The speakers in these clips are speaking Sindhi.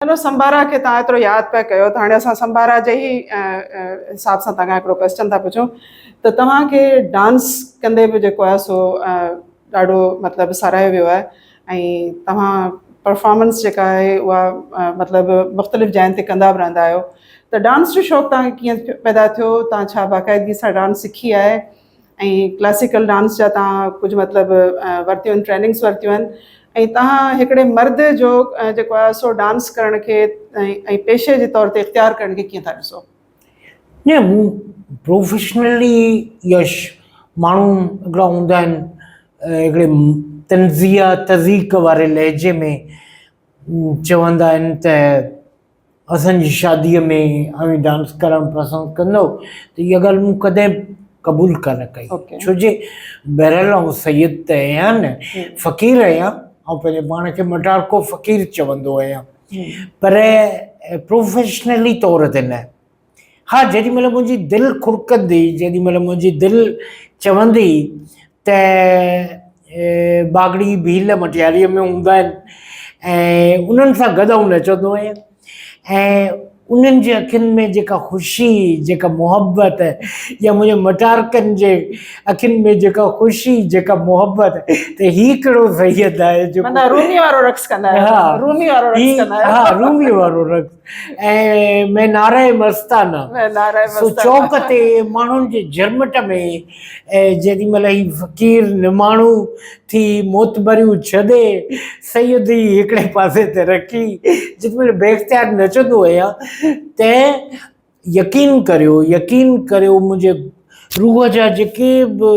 چلو سمبارا کي توهان ايترو ياد پيا ڪيو ته هاڻي اسان سمبارا جي ئي حساب سان توهان کان هڪڙو ڪويسچن ٿا پڇون ته توهان کي ڊانس ڪندي به جيڪو آهي سو ڏاڍو مطلب ساراهيو ويو آهي ۽ توهان پرفارمنس جيڪا آهي اها مطلب مختلف جاين تي ڪندا به رهندا آهيو ته ڊانس جو شوق توهان کي ڪيئن پيدا ٿيو توهان ڇا باقاعدگي سان ڊانس سکي آهي ۽ ڪلاسيڪل ڊانس جا توهان ڪجهه مطلب ورتيون آهن ٽريننگس ورتيون آهن ۽ توهان هڪڙي مرد جو جيڪو آهي سو ڊانس ڪرڻ کي ۽ پيشي جي طور تي اختيار ڪرڻ کي ڪيئن ٿا ڏسو؟ نه مون پروفيشنلي يا ماڻهو هڪڙا هوندا آهن هڪڙي طنزيه تضحيڪ واري لهجي ۾ چوندا آهن ته اسان جي شاديء ۾ اوهين ڊانس ڪرڻ پسند ڪندؤ ته اها ڳالهه مون ڪڏهن به قبول ڪانه ڪئي ڇو جي بهرحال آئون سيد ته آهيان نه فقير آهيان آئون پنهنجي پاڻ کي مٽارڪو فقير چوندو آهيان پر پروفيشنلي طور تي نه ها جيڏي مهل منهنجي دل کڙڪندي جيڏي مهل منهنجي دل چوندي ته باگڙي ڀيل مٽياريء ۾ هوندا آهن ۽ انهن سان گڏ آئون نچندو آهيان ۽ انهن جي اکين ۾ جيڪا خوشي جيڪا محبت يا منهنجي مٽارڪن جي اکين ۾ جيڪا خوشي جيڪا محبت ته هي ڪهڙو سيد آهي جيڪو معنيٰ رومي وارو رقص ڪندا آهيو رومي وارو رقص ڪندا آهيو ها رومي وارو رقص ۽ مين نعره مستانه سو چوڪ تي ماڻهن جي جهرمٽ ۾ جيڏي مهل هي فقير نماڻو ٿي معتبريون ڇڏي سيدي هڪڙي پاسي تي رکي جيڏي مهل بي اختيار نچندو آهيان ته يقين ڪريو يقين ڪريو منهنجي روح جا جيڪي به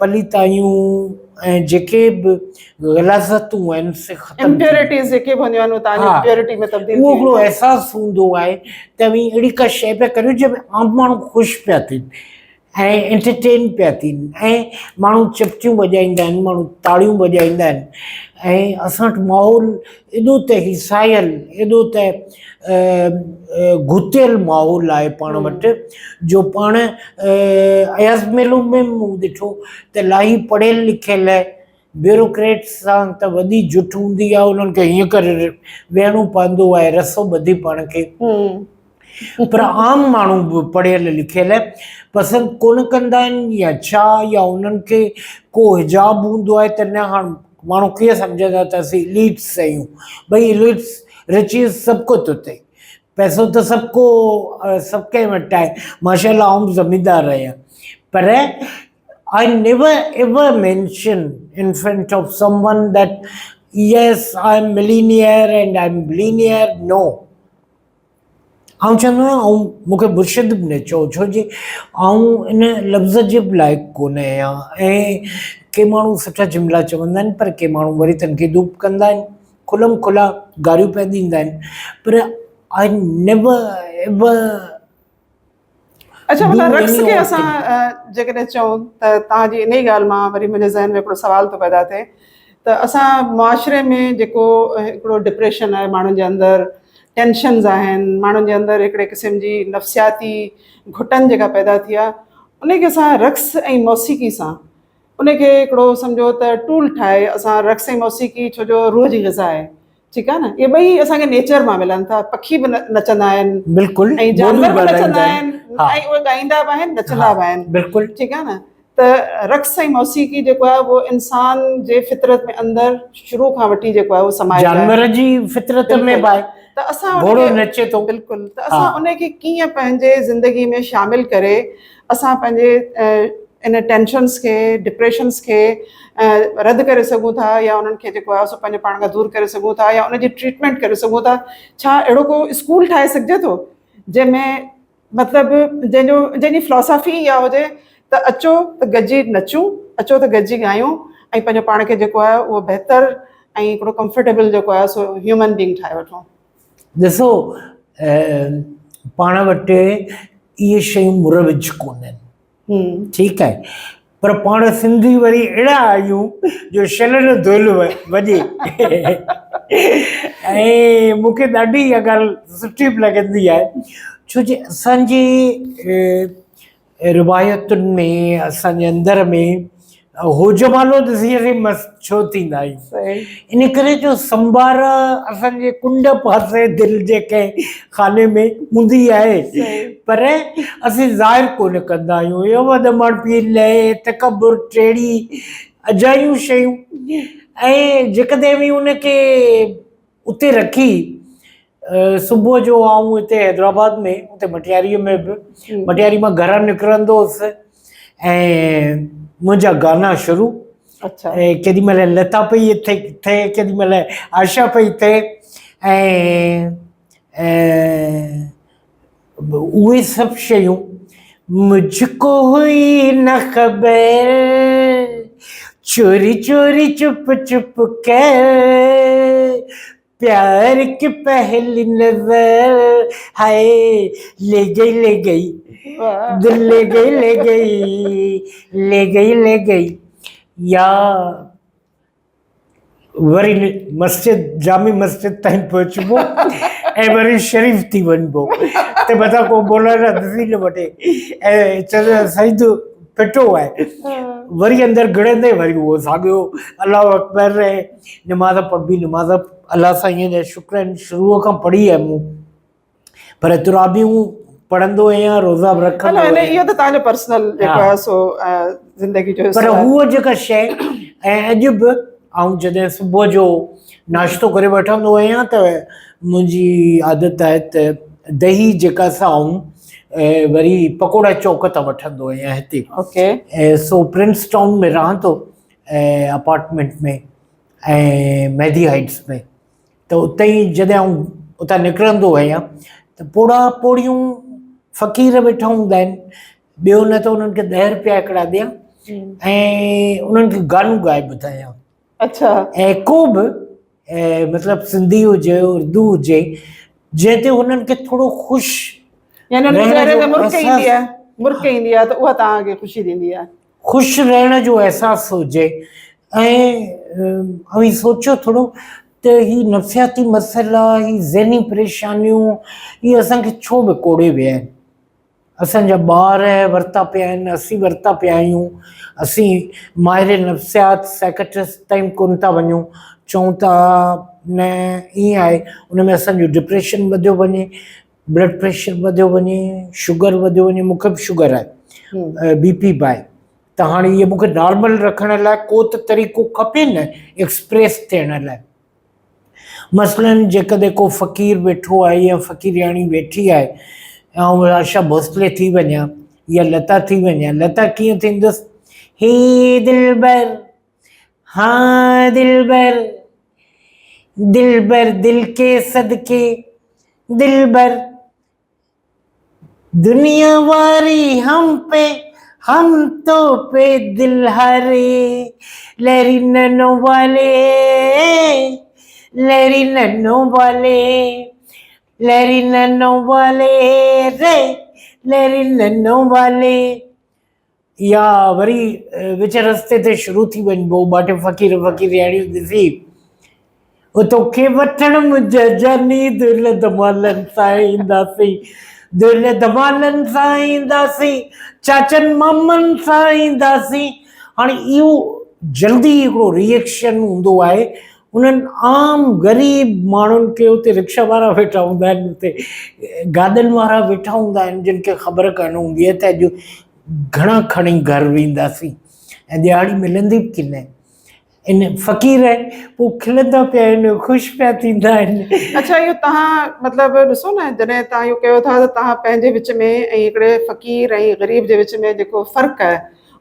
پليتايون ۽ جيڪي به غلاظتون آهن سي ختم ٿي امپيورٽيز جيڪي به هونديون آهن اهي توهان جي پيورٽي ۾ تبديل ٿي اهو هڪڙو احساس هوندو آهي ته اوهين اهڙي ڪا شيء پيا ڪريو جنهن ۾ عام ماڻهو خوش پيا ٿين ۽ انٽرٽين پيا ٿين ۽ ماڻهو چپٽيون وڄائيندا آهن ماڻهو تاڙيون وڄائيندا آهن ۽ اسان وٽ ماحول ايڏو ته هيسايل ايڏو ته گهتيل ماحول آهي پاڻ وٽ جو پاڻ اياز ميلو ۾ مون ڏٺو ته لاهي پڙهيل لکيل بيوروڪريٽس سان ته وڏي جٺ هوندي آهي انهن کي هيئن ڪري ويهڻو پوندو آهي رسو ٻڌي پاڻ کي پر عام ماڻهو به پڙهيل لکيل پسند ڪونه ڪندا آهن يا ڇا يا انهن کي ڪو حجاب هوندو آهي ته نه هاڻ ماڻهو ڪيئن سمجهندا ته اسين اليٽس آهيون ڀئي اليٽس رچيز سڀ ڪو ٿو ٿئي پئسو ته سڀ ڪو سڀ ڪنهن وٽ آهي ماشاء الله آئون به زميندار آهيان پر I never ever mention in front of someone that yes I am millionaire and I am billionaire no آئون چوندو آهيان آئون مون کي مرشد به نه چئو ڇو جي آئون ان لفظ جي به لائق ڪونه آهيان ۽ ڪي ماڻهو سٺا جملا چوندا آهن پر ڪي ماڻهو وري تنقيدون به ڪندا آهن کلم کلا گاريون پيا ڏيندا آهن پر I never ever اڇا مطلب رقص کي اسان جيڪڏهن چئون ته توهان جي انهي ڳالهه مان وري منهنجي ذهن ۾ هڪڙو سوال ٿو پيدا ٿئي ته اسان معاشري ۾ جيڪو هڪڙو ڊپريشن آهي ماڻهن جي اندر ٽينشنز آهن ماڻهن جي اندر هڪڙي قسم جي نفسياتي گهٽن جيڪا پيدا ٿي آهي ان کي اسان رقص ۽ موسيقي سان ان کي هڪڙو سمجهو ته ٽول ٺاهي اسان رقص ۽ موسيقي ڇو جو روح جي غذا آهي ٺيڪ آهي نه اهي ٻئي اسان کي نيچر مان ملن ٿا پکي به نچندا آهن بلڪل ۽ جانور به نچندا آهن ۽ اهي ڳائيندا به آهن نچندا به آهن بلڪل ٺيڪ آهي نه ته رقص ۽ موسيقي جيڪو آهي اهو انسان جي فطرت ۾ اندر شروع کان وٺي جيڪو آهي اهو سمايل آهي جانور جي فطرت ۾ به آهي ته اسان گهوڙو نچي ٿو بلڪل ته اسان ان کي ڪيئن پنهنجي زندگي ۾ شامل ڪري اسان پنهنجي ان ٽينشنس کي ڊپريشنس کي رد ڪري سگهون ٿا يا انهن کي جيڪو آهي سو پنهنجو پاڻ کان دور ڪري سگهون ٿا يا ان جي ٽريٽمينٽ ڪري سگهون ٿا ڇا اهڙو ڪو اسڪول ٺاهي سگهجي ٿو جنهن ۾ مطلب جنهن جو جنهن جي فلاسافي اها هجي ته اچو ته گڏجي نچون اچو ته گڏجي ڳايون ۽ پنهنجو پاڻ کي جيڪو آهي اهو بهتر ۽ هڪڙو ڪمفرٽيبل جيڪو آهي سو هيومن بينگ ٺاهي وٺون. ڏسو پاڻ وٽ اهي شيون مروج ڪونهن ٺيڪ آهي پر پاڻ سنڌي وري اهڙا آهيون جو شل نه دهل وڄي ۽ مون کي ڏاڍي اها ڳالهه سٺي به لڳندي آهي ڇو جي اسان جي روايتن ۾ اسان جي اندر ۾ هو جمالو ڏسي اسين مست ڇو ٿيندا آهيون؟ ان ڪري جو سنڀار اسان جي ڪنڊ پاسي دل جي ڪنهن خاني ۾ هوندي آهي پر اسين ظاهر ڪونه ڪندا آهيون. اهو وڏ ماڻهپي، لئه، تڪبر، ٽيڙي، اجايون شيون ۽ جيڪڏهن اوهين ان کي اتي رکي صبح جو آئون هتي حيدرآباد ۾ اتي مٽياريء ۾ به مٽياري مان گهران نڪرندو هوس ۽ منهنجا گانا شروع اچھا ۽ ڪيڏي مهل لتا پئي ٿئي ڪيڏي مهل آشا پئي ٿئي ۽ اهي سڀ شيون مجھ ڪو هئي نه خبر چوري چوري چپ چپ ڪر پيار ڪي پهلي نظر هائي لي گئي لي گئي دل لي گئي لي گئي لي گئي لي گئي يا وري مسجد جامع مسجد تائين پهچبو ۽ وري شريف ٿي وڃبو ته متان ڪو مولانا ڏسي نه وٺي ۽ چوي سائين تو ڦٽو آهي وري اندر گهڙندي وري اهو ساڳيو الله اڪبر ۽ نماز پڙهبي نماز الله سائين جا شڪر آهن شروع کان پڙهي آهي مون پر ترابيون پڙهندو آهيان روزا به رکندو آهيان. اهو ته توهان جو پرسنل جيڪو آهي سو زندگي جو پر هوء جيڪا شيء ۽ اڄ به آئون جڏهن صبح جو ناشتو ڪري وٺندو آهيان ته منهنجي عادت آهي ته دهي جيڪا سا آئون وري پڪوڙا چوڪ تان وٺندو آهيان هتي اوڪي سو پرنس ٽائون ۾ رهان ٿو اپارٽمينٽ ۾ ۽ مهدي هائيٽس ۾ ته اتي ئي جڏهن آئون اتان نڪرندو آهيان ته پوڙها پوڙهيون فقير ويٺا هوندا آهن ٻيو نه ته انهن کي ڏهه روپيا هڪڙا ڏيان ۽ انهن کي گانو ڳائي ٻڌايان اچھا ۽ ڪو به مطلب سنڌي هجي اردو هجي جنهن تي انهن کي ٿورو خوش يعني انهن جي چهري تي مرڪ ايندي آهي مرڪ ايندي آهي ته اها توهان کي خوشي ڏيندي آهي خوش رهڻ جو احساس هجي ۽ اوهين سوچيو ٿورو ته هي نفسياتي مسئلا هي ذهني پريشانيون هي اسان کي ڇو وڪوڙي ويا آهن اسان جا ٻار ورتا پيا آهن اسين ورتا پيا آهيون اسين ماهر نفسيات سائيڪاٽرسٽ تائين ڪونه ٿا وڃون چئون ٿا نه ائين آهي ان ۾ اسان جو ڊپريشن وڌيو وڃي بلڊ پريشر وڌيو وڃي شگر وڌيو وڃي مونکي به شگر آهي بي پي به آهي ته هاڻي اهي مونکي نارمل رکڻ لاء ڪو ته طريقو کپي نه ايڪسپريس ٿيڻ لاء مثلا جيڪڏهن ڪو فقير ويٺو آهي يا فقيرياڻي ويٺي آهي آئون آشا ڀوسلي ٿي وڃان يا لتا ٿي وڃان لتا ڪيئن ٿيندس هي دلبر ها دلبر دلبر دل ڪي صدقي دلبر دنيا واري هم پي هم تو پي دل هاري لهري ننو والي لهري ننو والي لهري ننو والي ري لهري ننو والي يا وري وچ رستي تي شروع ٿي وڃبو ٻه ٽي فقير فقيرياڻيون ڏسي او توکي وٺڻ منهنجا جاني دل ڌمالن سان اينداسين دل ڌمالن سان اينداسين چاچن مامن سان اينداسين هاڻي اهو جلدي هڪڙو ريئڪشن هوندو آهي انهن عام غريب ماڻهن کي اتي رڪشا وارا ويٺا هوندا آهن اتي گاڏن وارا ويٺا هوندا آهن جن کي خبر ڪانه هوندي آهي ته اڄ گهڻا کڻي گهر وينداسين ۽ ڏهاڙي ملندي به ڪي نه ان فقير پوء کلندا پيا آهن خوش پيا ٿيندا آهن. اڇا اهو توهان مطلب ڏسو نه جڏهن توهان اهو ڪيو ٿا ته توهان پنهنجي وچ ۾ ۽ هڪڙي فقير ۽ غريب جي وچ ۾ جيڪو فرق آهي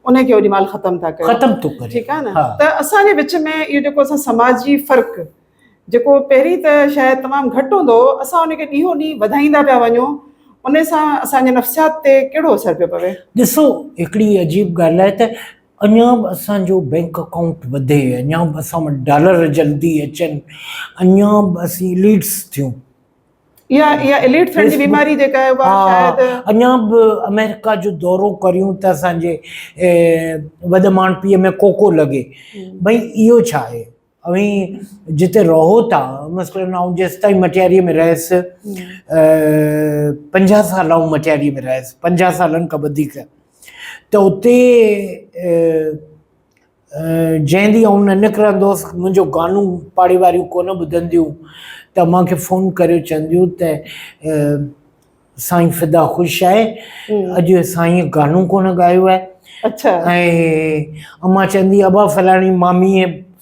ان کي اوڏي مهل ختم ٿا ڪيو ختم ٿو ڪري ٺيڪ آهي نه ته اسان جي وچ ۾ اهو جيڪو اسان سماجي فرق جيڪو پهرين ته شايد تمام گهٽ هوندو هو اسان ان کي ڏينهون ڏينهن وڌائيندا پيا وڃون ان سان اسان جي نفسيات تي ڪهڙو اثر پيو پوي؟ ڏسو هڪڙي عجيب ڳالهه آهي ته اڃا به اسان جو بينڪ اڪائونٽ وڌي اڃا به اسان وٽ ڊالر جلدي اچن اڃا به اسين اليٽس ٿيون اها اها اليٽ ٿيڻ جي بيماري جيڪا آهي اها شايد اڃا به آمريڪا جو دورو ڪريون ته اسان جي وڏ ماڻهپي ۾ ڪوڪو لڳي ڀئي اهو ڇا آهي اوهين جتي رهو ٿا مثلاً آئون جيستائين مٽياري ۾ رهيس 50 سال آئون مٽياري ۾ رهيس 50 سالن کان وڌيڪ ته اتي جنهن ڏينهن آئون نه نڪرندو هوس منهنجو گانو پاڙي واريون ڪونه ٻڌنديون ته مان کي فون ڪريو چونديون ته سائين فدا خوش آهي اڄ سائين گانو ڪونه ڳايو آهي اڇا ۽ امان چوندي ابا فلاڻي مامي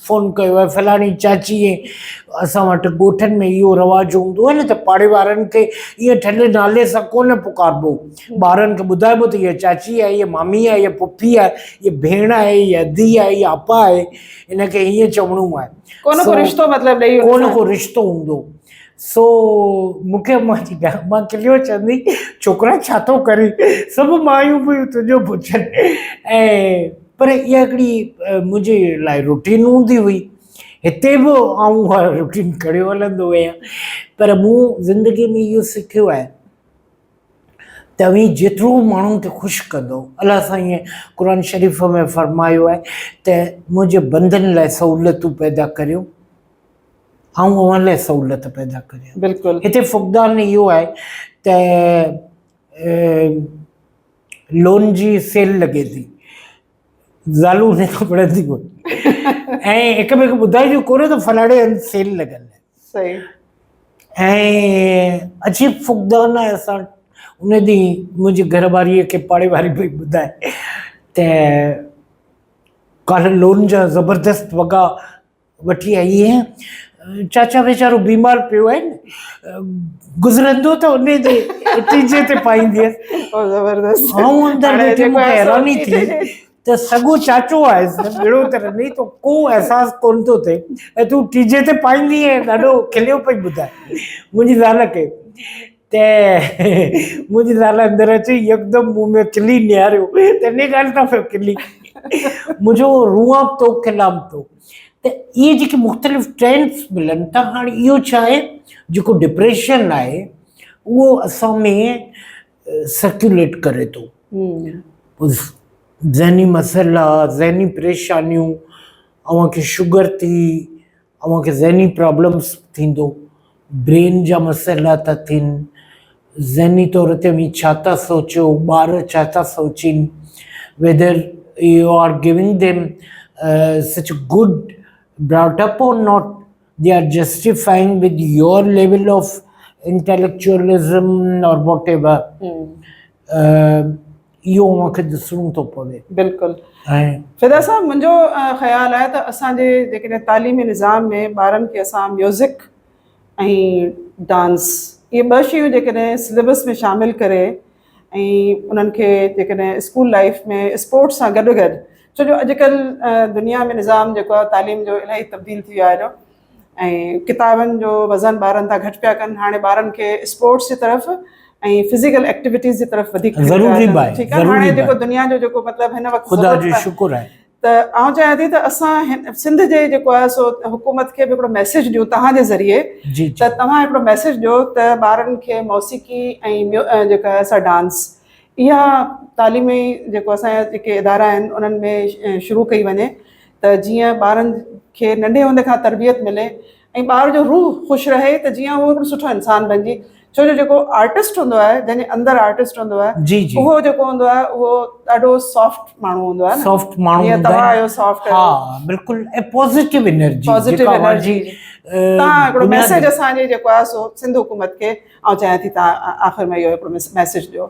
فون ڪيو آهي فلاڻي چاچي اسان وٽ ڳوٺن ۾ اهو رواج هوندو آهي نه ته پاڙي وارن کي ائين ٺلهي نالي سان ڪونه پڪاربو ٻارن کي ٻڌائبو ته هيء چاچي آهي هيء مامي آهي هيء پڦي آهي هيء ڀيڻ آهي هيء ادي آهي هيء آپا آهي ان کي ائين چوڻو آهي ڪو نه ڪو رشتو مطلب ڏئي ڪو نه ڪو رشتو هوندو سو مون کي امان جي ڳالهه مان کليو چوندي ڇوڪرا ڇا ٿو ڪرين سڀ مايون پيون تنهنجو پڇن ۽ پر اها هڪڙي منهنجي لاء روٽين هوندي هئي هتي به آئون اها روٽين کڻيو هلندو آهيان پر مون زندگي ۾ اهو سکيو آهي ته اوهين جيترو ماڻهن کي خوش ڪندو الله سائين قرآن شريف ۾ فرمايو آهي ته منهنجي بندن لاء سهولتون پيدا ڪريو آئون اوهان لاء سهولت پيدا ڪريان. بلڪل. هتي فقدان اهو آهي ته لون جي سيل لڳي ٿي زالون ان کان وڙهنديون آهن ۽ هڪ ٻئي کي ٻڌائينديون ڪونه ته فلاڻي هنڌ سيل لڳل آهي. صحيح. ۽ عجيب فقدان آهي اسان وٽ. ان ڏينهن منهنجي گهر واريء کي پاڙي واري پئي ٻڌائي ته ڪالهه لون جا زبردست وڳا وٺي آئي آهيان چاچا ويچارو بيمار پيو آهي نه گذرندو ته ان جي ٽيجي تي پائينديس زبردست آئون اندر ويٺي مون کي حيراني ٿي ته سڳو چاچو آهي ٻيڙو ته رني تو ڪو احساس ڪون ٿو ٿئي ۽ تون ٽيجي تي پائيندي آهين ڏاڍو کليو پئي ٻڌائي منهنجي زال کي ته منهنجي زال اندر اچي يڪدم مون ۾ کلي نهاريو ته ان ڳالهه تان پيو کلي منهنجو روئان به ٿو کلان به ٿو ته اهي جيڪي مختلف ٽرينڊس ملن ٿا هاڻي اهو ڇا آهي جيڪو ڊپريشن آهي اهو اسان ۾ سرڪيوليٽ ڪري ٿو ذهني مسئلا ذهني پريشانيون اوهان کي شگر ٿي اوهان کي ذهني پرابلمس ٿيندو برين جا مسئلا ٿا ٿين ذهني طور تي اوهين ڇا ٿا سوچيو ٻار ڇا ٿا سوچين whether you are giving them such good brought up or not they are justifying with your level of intellectualism or whatever اهو اوهان کي ڏسڻو ٿو پوي. بلڪل فدا صاحب منهنجو خيال آهي ته اسان جي جيڪڏهن تعليمي نظام ۾ ٻارن کي اسان ميوزڪ ۽ ڊانس اهي ٻه شيون جيڪڏهن سليبس ۾ شامل ڪري ۽ انهن کي جيڪڏهن اسڪول لائف ۾ اسپورٽس سان گڏ گڏ ڇو جو اڄڪلهه دنيا ۾ نظام جيڪو آهي تعليم جو الاهي تبديل ٿي ويو آهي ۽ ڪتابن جو وزن ٻارن تان گهٽ پيا ڪن هاڻي ٻارن کي اسپورٽس جي طرف ۽ فزيڪل ايڪٽيوٽيز جي طرف وڌيڪ ضروري به آهي ٺيڪ آهي هاڻي جيڪو دنيا جو جيڪو مطلب هن وقت خدا جو شڪر آهي ته آئون چاهيان ٿي ته اسان هن سنڌ جي جيڪو آهي سو حڪومت کي به هڪڙو ميسيج ڏيون توهان جي ذريعي جي ته توهان هڪڙو ميسيج ڏيو ته ٻارن کي موسيقي ۽ جيڪا آهي سا ڊانس اها تعليمي جيڪو اسان جا جيڪي ادارا آهن انهن ۾ شروع ڪئي وڃي ته جيئن ٻارن کي ننڍي هوندي کان تربيت ملي ۽ ٻار جو روح خوش رهي ته جيئن هو هڪڙو سٺو انسان بنجي ڇو جو جيڪو آرٽسٽ هوندو آهي جنهن جي اندر آرٽسٽ هوندو آهي جي جي اهو جيڪو هوندو آهي اهو ڏاڍو سافٽ ماڻهو هوندو آهي سافٽ ماڻهو جيئن توهان آهيو سافٽ ها بلڪل ۽ پازيٽو انرجي پازيٽو انرجي توهان هڪڙو ميسيج اسان جي جيڪو آهي سو سنڌ حڪومت کي آئون چاهيان ٿي توهان آخر ۾ اهو هڪڙو ميسيج ڏيو.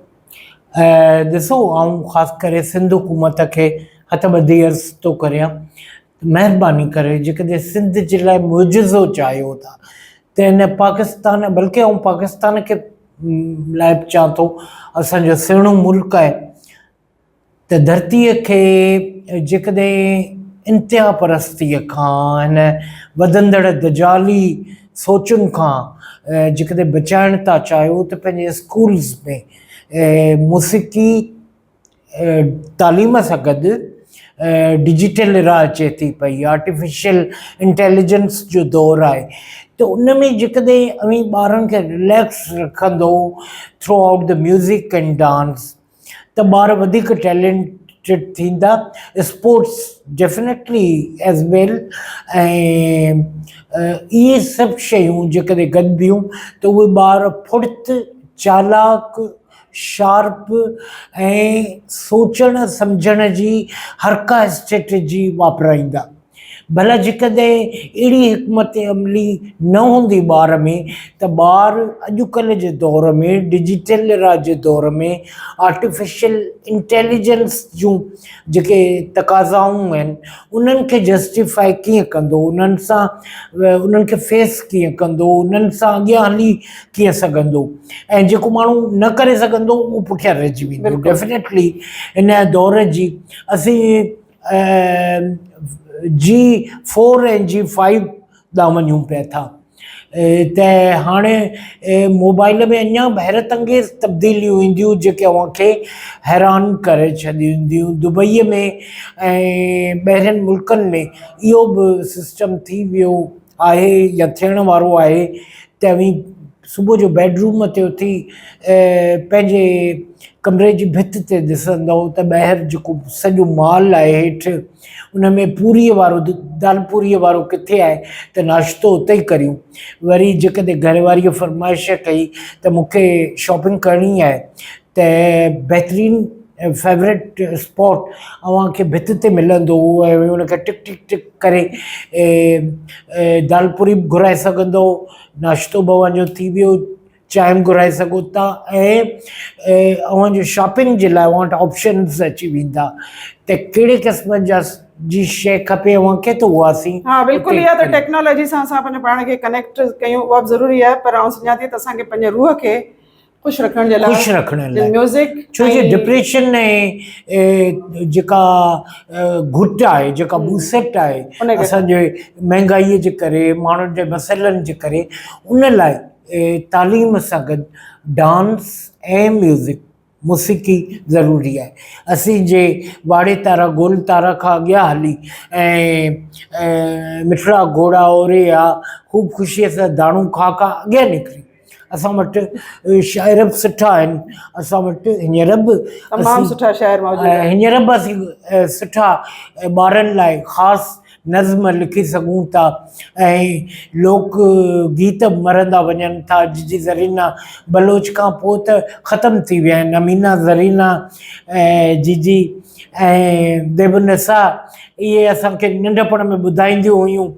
ڏسو آئون خاص ڪري سنڌ حڪومت کي هٿ ٻڌي عرض ٿو ڪريان ته مهرباني ڪري جيڪڏهن سنڌ جي لاء معجزو چاهيو ٿا ته هن پاڪستان بلڪه آئون پاڪستان کي لاء به چوان ٿو اسان جو سهڻو ملڪ آهي ته ڌرتيء کي جيڪڏهن انتها پرستيء کان هن وڌندڙ دجالي سوچن کان جيڪڏهن بچائڻ ٿا چاهيو ته پنهنجي اسڪولز ۾ موسيقي تعليم سان گڏ ڊجيٽل ايرا اچي ٿي پئي آرٽيفيشل انٽيليجنس جو دور آهي ته ان ۾ جيڪڏهن اوهين ٻارن کي رليڪس رکندو throughout the music and dance ته ٻار وڌيڪ ٽيلنٽيڊ ٿيندا اسپورٽس ڊيفنيٽلي ايز ويل ۽ اهي سڀ شيون جيڪڏهن گڏبيون ته اهي ٻار ڦڙت چالاڪ شارپ ۽ سوچڻ سمجهڻ جي هر ڪا اسٽريٽجي واپرائيندا. ڀلا جيڪڏهن اهڙي حڪمت عملي نه هوندي ٻار ۾ ته ٻار اڄڪلهه جي دور ۾ ڊجيٽل ايرا جي دور ۾ آرٽيفيشل انٽيليجنس جون جيڪي تقاضائون آهن انهن کي جسٽيفائي ڪيئن ڪندو انهن سان انهن کي فيس ڪيئن ڪندو انهن سان اڳيان هلي ڪيئن سگهندو ۽ جيڪو ماڻهو نه ڪري سگهندو اهو پٺيان رهجي ويندو ڊيفنيٽلي ان دور جي اسين جي فور ۽ جي فائيو ڏانهن وڃون پيا ٿا ته هاڻي موبائل ۾ اڃا به حيرت انگيز تبديليون اينديون جيڪي اوهان کي حيران ڪري ڇڏينديون دبئي ۾ ۽ ٻاهرين ملڪن ۾ اهو به سسٽم ٿي ويو آهي يا ٿيڻ وارو آهي ته اوهين صبح جو بيڊ روم تي اٿي پنهنجي ڪمري جي ڀت تي ڏسندؤ ته ٻاهر جيڪو سڄو مال آهي هيٺ ان ۾ پوريء وارو دال پوريء وارو ڪٿي آهي ته ناشتو اتي ئي ڪريون وري جيڪڏهن گهر واريء فرمائش ڪئي ته مون کي شاپنگ ڪرڻي آهي ته بهترين فيورٽ اسپاٽ اوهان کي ڀت تي ملندو ۽ ان کي ٽڪ ٽڪ ٽڪ ڪري دال پوري به گهرائي سگهندو ناشتو به اوهان جو ٿي ويو چانهه به گهرائي سگهو ٿا ۽ اوهان جو شاپنگ جي لاء اوهان وٽ آپشنز اچي ويندا ته ڪهڙي قسم جا جي شيء کپي اوهان کي ته اها اسين ها بلڪل اها ته ٽيڪنالاجي سان اسان پنهنجو پاڻ کي ڪنيڪٽ ڪيون اها به ضروري آهي پر آئون سمجهان ٿي ته اسان کي پنهنجي روح کي خوش رکڻ جي لاء خوش رکڻ لاء ميوزڪ ڇو جو ڊپريشن ۽ جيڪا گهٽ آهي جيڪا ٻوسٽ آهي اسان جي مهنگائي جي ڪري ماڻهن جي مسئلن جي ڪري ان لاء تعليم سان گڏ ڊانس ۽ ميوزڪ موسيقي ضروري آهي اسين جي واڙي تارا گول تارا کان اڳيان هلي ۽ مٺڙا گهوڙا اوري آ خوب خوشيء سان داڻو کا کان اڳيان نڪري اسان وٽ شاعر به سٺا آهن اسان وٽ هينئر به تمام سٺا شاعر موجود آهن هينئر به اسين سٺا ٻارن لاء خاص نظم لکي سگهون ٿا ۽ لوڪ گيت به مرندا وڃن ٿا جي زرينا بلوچ کان پوء ته ختم ٿي ويا آهن امينا زرينا ۽ جيجي ۽ ديب النساء اهي اسان کي ننڍپڻ ۾ ٻڌائينديون هيون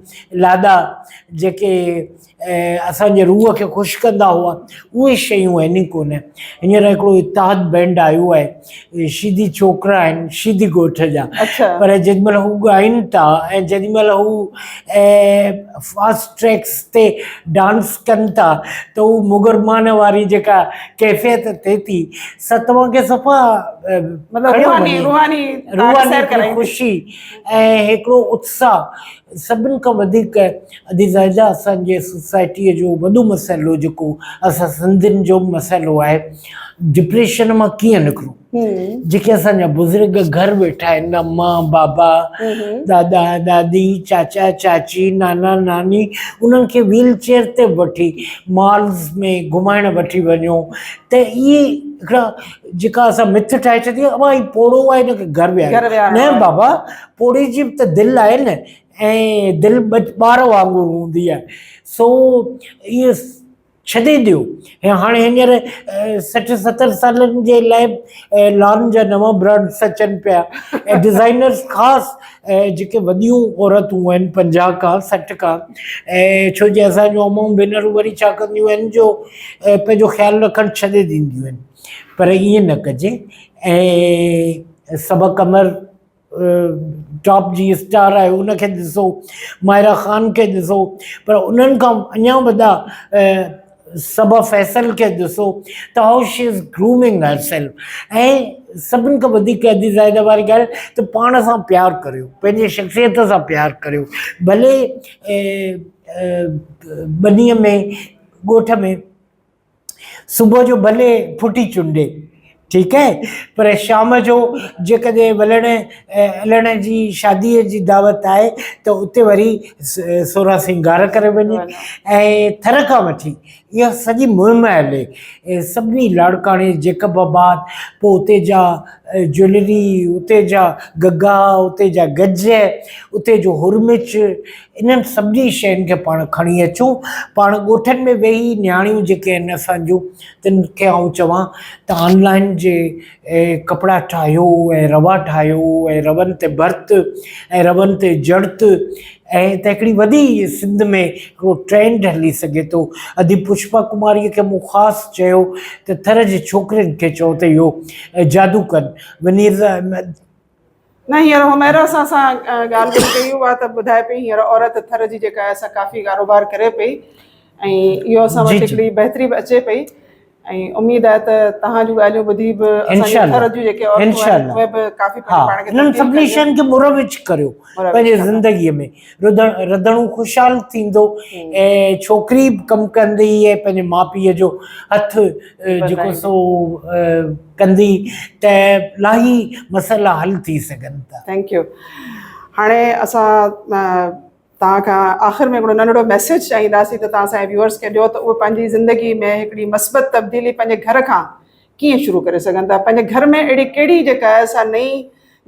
لاڏا جيڪي اسان جي روح کي خوش ڪندا هئا اهي شيون آهن ئي ڪونه هينئر هڪڙو اتحاد بينڊ آيو آهي شيدي ڇوڪرا آهن شيدي ڳوٺ جا پر جيڏي مهل هو ڳائن ٿا ۽ جيڏي مهل هو فاسٽ ٽريڪس تي ڊانس ڪن ٿا ته هو مغرمان واري جيڪا ڪيفيت ٿئي ٿي سا توهان کي صفا مطلب روحاني روحاني روحاني خوشي ۽ هڪڙو اتساهه سڀن کان وڌيڪ ادي زاهده اسان جي سوسائٽيء جو وڏو مسئلو جيڪو اسان سنڌين جو به مسئلو آهي ڊپريشن مان ڪيئن نڪرون جيڪي اسان جا بزرگ گهر ويٺا آهن اما بابا دادا دادي چاچا چاچي نانا ناني انهن کي ويل چيئر تي به وٺي مالز ۾ گهمائڻ وٺي وڃو ته اهي هڪڙا جيڪا اسان مٿ ٺاهي ڇڏي آهي ابا هي پوڙهو آهي هن کي گهر ويهاريو نه بابا پوڙهي جي به ته دل آهي نه ۽ دل ٻار وانگر هوندي آهي سو اهي ڇڏي ڏيو ۽ هاڻي هينئر 60 70 سالن جي لاء لان جا نوان برانڊس اچن پيا ۽ ڊزائنرس خاص جيڪي وڏيون عورتون آهن 50 کان 60 کان ۽ ڇو جي اسان جون امائون ڀينرون وري ڇا ڪنديون آهن جو پنهنجو خيال رکڻ ڇڏي ڏينديون آهن پر ائين نه ڪجي ۽ سبق امر ٽاپ جي اسٽار آهي ان کي ڏسو ماهرا خان کي ڏسو پر انهن کان اڃا وڏا صبا فيصل کي ڏسو ته how she is grooming herself ۽ سڀن کان وڌيڪ ادي زاهده واري ڳالهه ته پاڻ سان پيار ڪريو پنهنجي شخصيت سان پيار ڪريو ڀلي ٻنيء ۾ ڳوٺ ۾ صبح جو ڀلي ڦٽي چونڊي ٺيڪ آهي پر شام جو جيڪڏهن ولڻ علڻ جي شادي جي دعوت آهي ته اتي وري سورهن سينگار ڪري وڃي ۽ ٿر کان وٺي اها سڄي مهم هلي سڀني لاڙڪاڻي، جيڪب آباد، پوء اتي جا جيولري، اتي جا گگا، اتي جا گج، اتي جو هرمچ، انهن سڀني شين کي پاڻ کڻي اچون. پاڻ ڳوٺن ۾ ويهي نياڻيون جيڪي آهن اسان جون تن کي آئون چوان ته آن لائين جي ڪپڙا ٺاهيو ۽ روا ٺاهيو ۽ رون تي ڀرت ۽ رون تي جڙت ۽ ته هڪڙي وڏي سنڌ ۾ هڪڙو ٽرينڊ هلي سگهي ٿو. ادي پشپا ڪماريء کي مون خاص چيو ته ٿر جي ڇوڪرين کي چئو ته اهو جادو ڪن. ونيز احمد. نه هينئر حميرا سان اسان ڳالهه ٻولهه ڪئي اها ته ٻڌائي پئي هينئر عورت ٿر جي جيڪا آهي سا ڪافي ڪاروبار ڪري پئي ۽ اهو اسان وٽ هڪڙي بهتري به اچي پئي ۽ اميد آهي ته توهان جون ڳالهيون ٻڌي به اسان جي ٿر جون جيڪي عورتون آهن اهي به ڪافي پنهنجي پاڻ کي انهن سڀني شين کي مروج ڪريو پنهنجي زندگي ۾ رڌڻو خوشحال ٿيندو ۽ ڇوڪري به ڪم ڪندي ۽ پنهنجي ماء پيء جو هٿ جيڪو سو ڪندي ته الاهي مسئلا حل ٿي سگهن ٿا. Thank you هاڻي اسان توهان کان آخر ۾ هڪڙو ننڍڙو ميسيج چاهينداسين ته توهان اسان جي ويوئرس کي ڏيو ته اهي پنهنجي زندگي ۾ هڪڙي مثبت تبديلي پنهنجي گهر کان ڪيئن شروع ڪري سگهن ٿا پنهنجي گهر ۾ اهڙي ڪهڙي جيڪا آهي سا نئين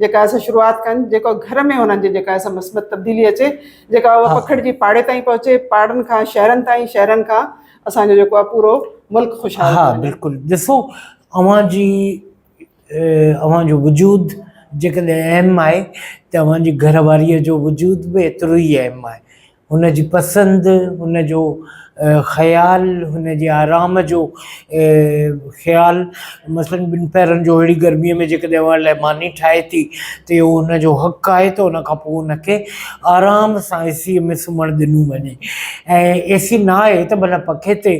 جيڪا آهي سا شروعات ڪن جيڪو گهر ۾ انهن جي جيڪا آهي سا مثبت تبديلي اچي جيڪا اها پکڙجي پاڙي تائين پهچي پاڙن کان شهرن تائين شهرن کان اسان جو جيڪو آهي پورو ملڪ خوشحال ها بلڪل ڏسو اوهان جي اوهان جو وجود جيڪڏهن اهم آهي ته اوهان جي گهر واريء جو وجود به ايترو ئي اهم آهي. هن جي پسند، هن جو خيال، هن جي آرام جو خيال مثلاً ٻن پهرن جو اهڙي گرميء ۾ جيڪڏهن اوهان لاء ماني ٺاهي ٿي ته اهو هن جو حق آهي ته ان کان پوء هن کي آرام سان اي سيء ۾ سمهڻ ڏنو وڃي ۽ اي سي نه آهي ته ڀلا پکي تي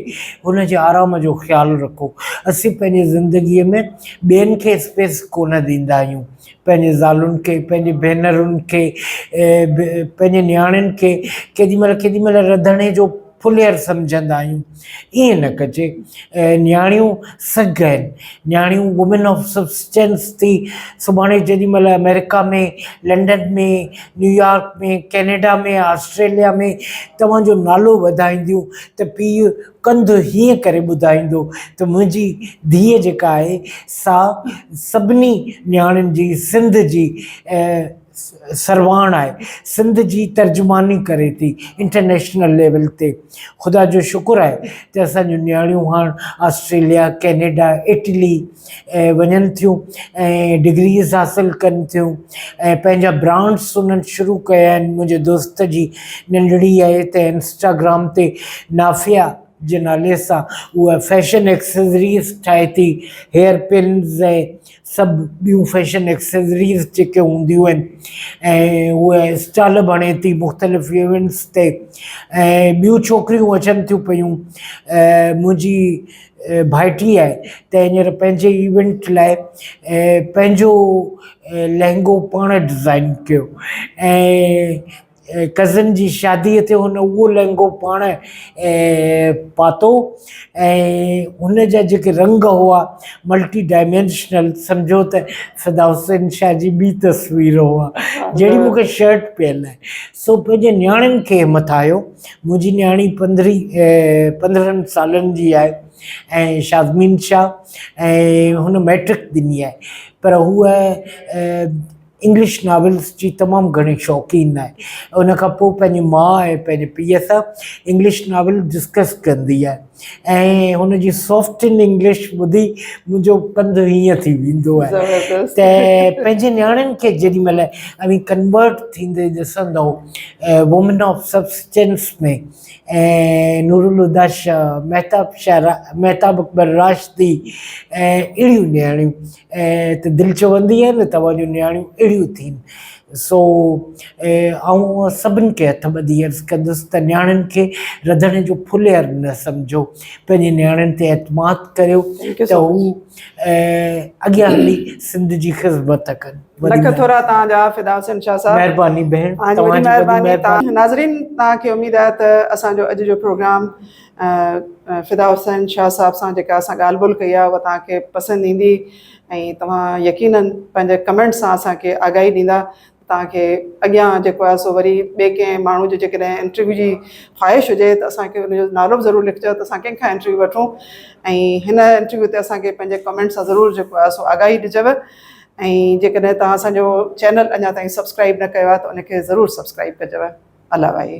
هن جي آرام جو خيال رکو. اسين پنهنجي زندگيء ۾ ٻين کي اسپيس ڪونه ڏيندا آهيون. پنهنجي زالن کي، پنهنجي ڀينرن کي، پنهنجي نياڻين کي ڪيڏي مهل ڪيڏي مهل رڌڻي جو ڦلير سمجهندا آهيون. ائين نه ڪجي. نياڻيون سگهه آهن. نياڻيون وومين آف سبسٽينس ٿي سڀاڻي جيڏي مهل آمريڪا ۾، لنڊن ۾، نيويارڪ ۾، ڪينيڊا ۾، آسٽريليا ۾ توهان جو نالو وڌائينديون ته پيء ڪنڌ هيئن ڪري ٻڌائيندو ته منهنجي ڌيء جيڪا آهي سا سڀني نياڻين جي سنڌ جي سرواڻ آهي، سنڌ جي ترجماني ڪري ٿي انٽرنيشنل ليول تي. خدا جو شڪر آهي ته اسان جون نياڻيون هاڻ آسٽريليا، ڪينيڊا، اٽلي وڃن ٿيون ۽ ڊگريز حاصل ڪن ٿيون ۽ پنهنجا برانڊس انهن شروع ڪيا آهن. منهنجي دوست جي ننڍڙي آهي ته انسٽاگرام تي نافيا جي نالي سان اها فيشن ايڪسيسريز ٺاهي ٿي، هيئر پنز ۽ سڀ ٻيون فيشن ايڪسيسريز جيڪي هونديون آهن ۽ اها اسٽال به هڻي ٿي مختلف ايونٽس تي ۽ ٻيون ڇوڪريون اچن ٿيون پيون منهنجي ڀائٽي آهي ته هينئر پنهنجي ايونٽ لاء پنهنجو لهنگو پاڻ ڊزائن ڪيو ۽ ڪزن جي شادي تي هن اهو لهنگو پاڻ پاتو ۽ هن جا جيڪي رنگ هئا ملٽي ڊائمينشنل سمجهو ته فدا حسين شاهه جي ٻي تصوير هئا جهڙي مون کي شرٽ پيل آهي سو پنهنجي نياڻين کي همٿايو منهنجي نياڻي پندرهين پندرهن سالن جي آهي ۽ شازمين شاهه ۽ هن ميٽرڪ ڏني آهي پر هوء انگلش ناولس جي تمام گهڻي شوقين آهي ان کان پوء پنهنجي ماء ۽ پنهنجي پيء سان انگلش ناول ڊسڪس ڪندي آهي ۽ هن جي سافٽ ان انگلش ٻڌي منهنجو ڪنڌ هيئن ٿي ويندو آهي ته پنهنجي نياڻين کي جيڏي مهل اوهين ڪنورٽ ٿيندي ڏسندؤ women of substance ۾ ۽ Noorulhuda Shah, Mahtab Shah, Mahtab Akbar Rashdi ۽ اهڙيون نياڻيون ته دل چوندي آهي نه توهان جون نياڻيون اهڙيون ٿين سو آئون سڀن کي هٿ ٻڌي عرض ڪندس ته نياڻين کي رڌڻي جو ڦلير نه سمجهو پنهنجي نياڻين تي اعتماد ڪريو ته هو اڳيان هلي سنڌ جي خذمت ڪن. لک ٿورا توهان جا فدا حسين شاهه صاحب. مهرباني ڀيڻ توهان جي وڏي مهرباني. ناظرين توهان کي اميد آهي ته اسان جو اڄ جو پروگرام فدا حسين شاهه صاحب سان جيڪا اسان ڳالهه ٻولهه ڪئي آهي اها توهان کي پسند ايندي ۽ توهان يقينن پنهنجي ڪمينٽ سان اسان کي آگاهي ڏيندا توهان کي اڳيان جيڪو آهي سو وري ٻئي ڪنهن ماڻهو جو جيڪڏهن انٽرويو جي خواهش هجي ته اسان کي ان جو نالو به ضرور لکجو ته اسان ڪنهن کان انٽرويو وٺون ۽ هن انٽرويو تي اسان کي پنهنجي ڪمينٽ سان ضرور جيڪو آهي سو آگاهي ڏجو ۽ جيڪڏهن توهان اسان جو چينل اڃا تائين سبسڪرائب نه ڪيو آهي ته ان کي ضرور سبسڪرائب ڪجو. الله واهي.